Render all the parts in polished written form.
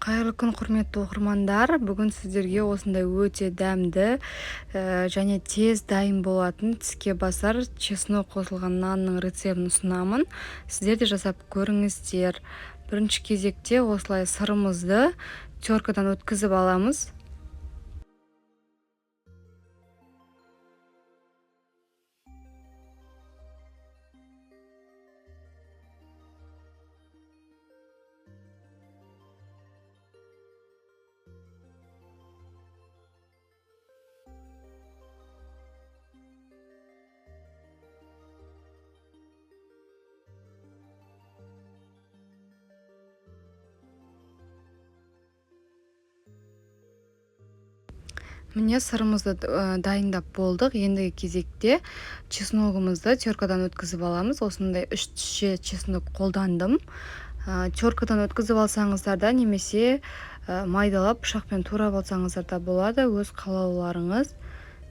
Қайырлы күн, құрметті оқырмандар! Бүгін сіздерге осындай өте дәмді және тез дайын болатын тіске басар чеснок қосылған нанның рецептін ұсынамын. Сіздер де жасап көріңіздер. Бірінші кезекте осылай сырымызды теркадан өткізіп аламыз. Міне, сырымызды дайындап болдық. Ендігі кезекте чесногымызды теркадан өткізіп аламыз. Осындай 3 тісше чеснок қолдандым. Теркадан өткізіп алсаңыздар да, немесе майдалап пышақпен турап алсаңыздар да болады, өз қалауларыңыз.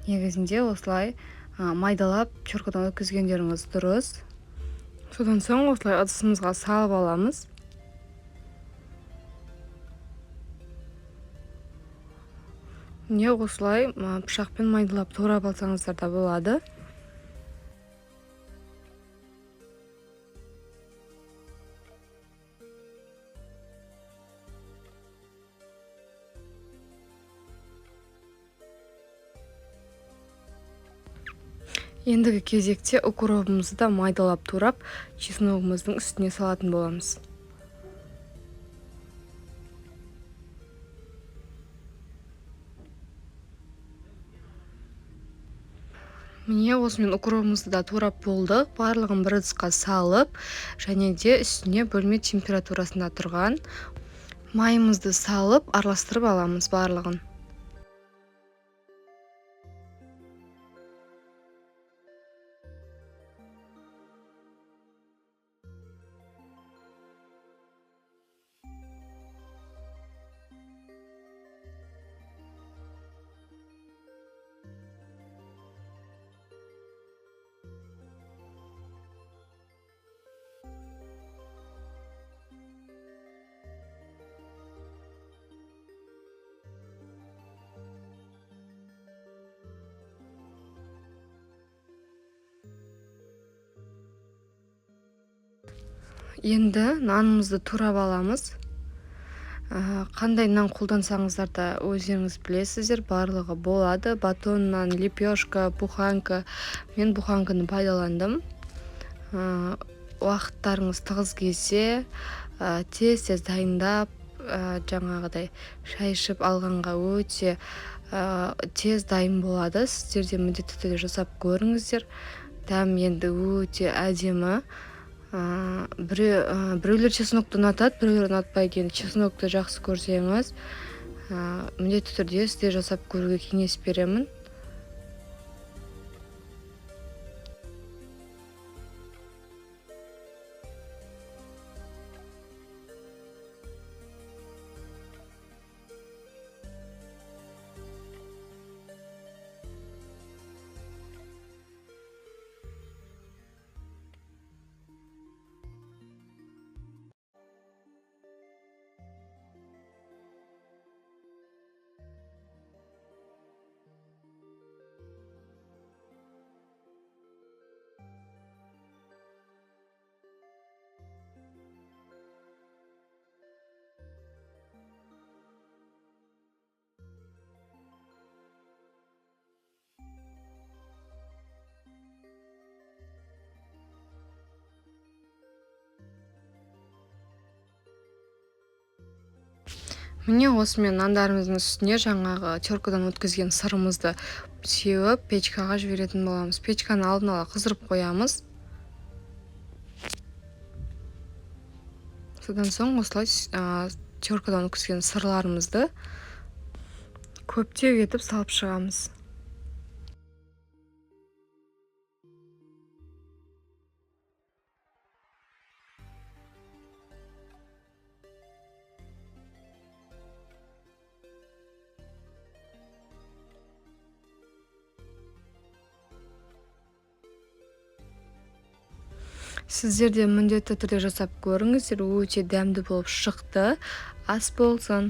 Негізінде осылай майдалап теркадан өткізгендеріңіз дұрыс. Содан соң осылай ыдысымызға салып аламыз. Міне, осылай пышақпен майдалап турап алсаңыздар да болады. Ендігі кезекте укробымызды да майдалап турап, чесногымыздың үстіне салатын боламыз. Міне, осымен укробымызды да турап болдық. Барлығын бір ыдысқа салып, және де үстіне бөлме температурасында тұрған майымызды салып, араластырып аламыз барлығын. Енді нанымызды турап аламыз. Қандай нан қолдансаңыздар да өздеріңіз білесіздер, барлығы болады. Батон нан, лепешка, буханка. Мен буханканы пайдаландым. Уақыттарыңыз тығыз келсе, тез-тез дайындап, жаңағыдай шай ішіп алғанға өте тез дайын болады. Сіздер де міндетті түрде жасап көріңіздер. Дәм енді өте әдемі. Біреулер чеснокты ұнатады, біреулер ұнатпайды. Енді чеснокты жақсы көрсеңіз, міндетті түрде сіздер жасап көруге кеңес беремін. Міне, осымен нандарымыздың үстіне жаңағы теркадан өткізген сырымызды сеуіп, печкаға жіберетін боламыз. Печканы алдын ала қыздырып қоямыз. Содан соң осылай теркадан өткізген сырларымызды көптеу етіп салып шығамыз. Сіздер де міндетті түрде жасап көріңіздер, өте дәмді болып шықты. Ас болсын!